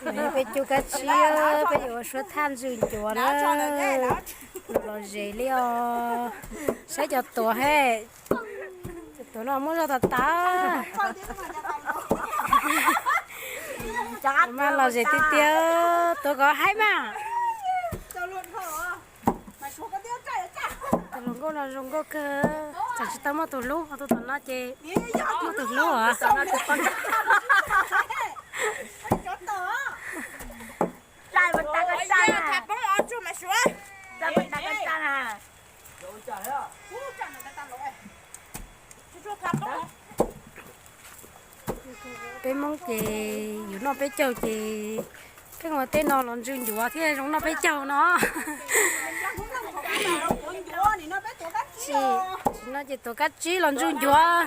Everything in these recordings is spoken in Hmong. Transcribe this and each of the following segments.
Peb cub kab tsib, peb yuav ua suab thaj ntswg ncuav na. Los zes li os. Saib cov tuav he. Cov tuav no muaj zog tas tas. Mas los zes tiag tiag, tuav kom haib mas. Tus hluas nkauj no zoo nkauj kawg, txawm tsis tau muaj tus hlub, ho tus tom no ces muaj tus hlub os. Peb Hmoob ces yus noj peb caug ces pheej ua tej no los ntswg ncuav thiaj zoo noj peb caug no. Tsis no ces tuav kab tsib los ntswg ncuav.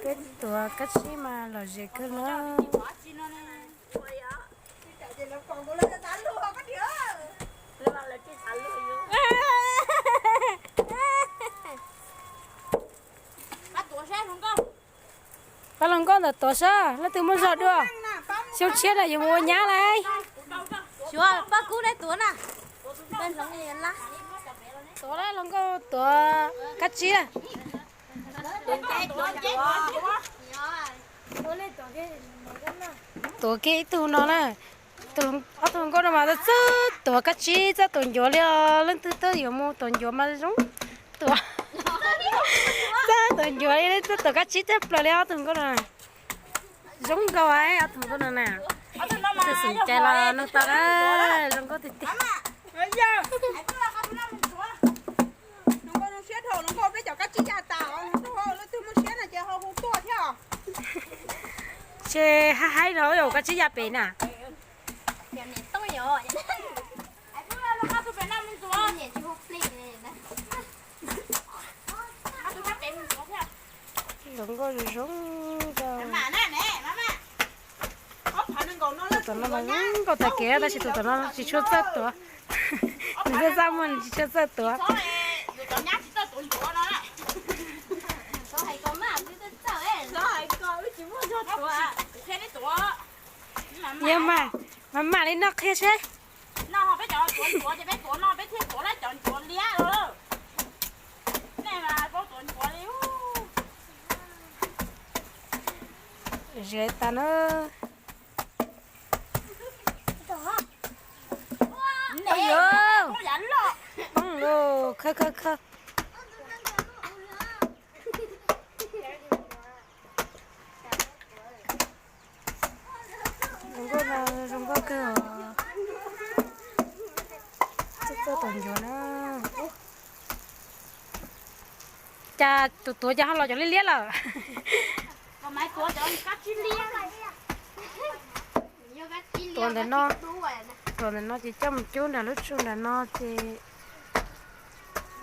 Peb tuav kab tsib mas lom zem kawg na. Pab hluas nkauj ntawm tuav sab, leej twg muaj zog dua. Xyoo tshiab na yuav mus ua nyab lauj. Xyov, pab kub neb tuav na. Tuav, hluas nkauj tuav kab tsib. Tuav kiag ib tug no na. Ob tug hluas nkauj no mas txawj tuav kab tsib, txawj tuav ncuav li os. Leej twg twb yuav mus tuav ncuav mas zoo tuav. Txawj tuav ncuav li, txawj tuav kab tsib tag plaws li ob tug hluas nkauj no. Zoo nkauj ob tug hluas nkauj no na. Tus xum cai los nug tau na, zoo nkauj tiag tiag. Ces haib haib no yuav kab tsib ya pem na. Hluas nkauj zoo zoo. Tus tom no mas zoo nkauj tag kev tab sis tus tom no tsis tshua txawj tuav. Nws txawj txaj muag nws tsis tshua txawj tuav. Yog mas, mam mam li noj qhia seb. Zes tas na. Poob, khawb khawb khawb. Zoo nkauj no, zoo nkauj kawg os. Txawj txawj tuav ncuav na. Cas tus tuav cas ho los cov liab liab lawm. Tuav ntawm no, tuav ntawm no ces coj mus cub nram lub tsua nram no ces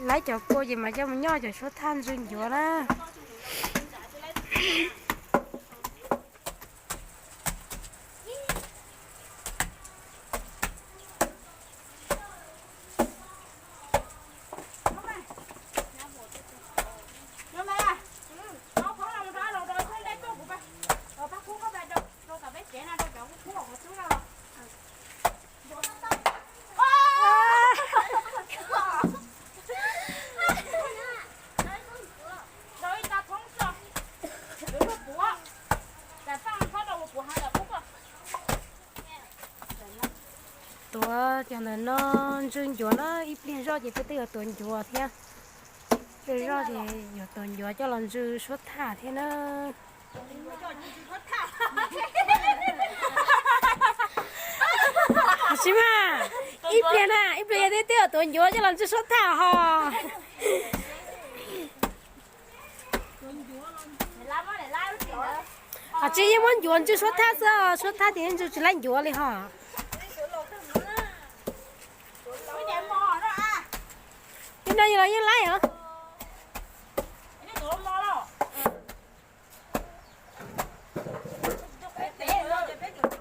laib cov kua ces mas coj mus nyoj cov suab thaj ntswg ncuav na. Tuav cov ntawm no ntswg ncuav na, ib pliag zoj ces peb twb yuav tuav ncuav thiab. Ib pliag zoj ces yuav tuav ncuav coj los ntsw suab thaj thiab na. Tsis mas, ib pliag na, ib pliag yog twb yuav tuav ncuav coj los ntsw suab thaj ho. Tsis yeej muab ncuav ntsw suab thaj xwb, suab thaj ces yeej ntsw tsis laib ncuav li ho. Ib no los yeej laib os.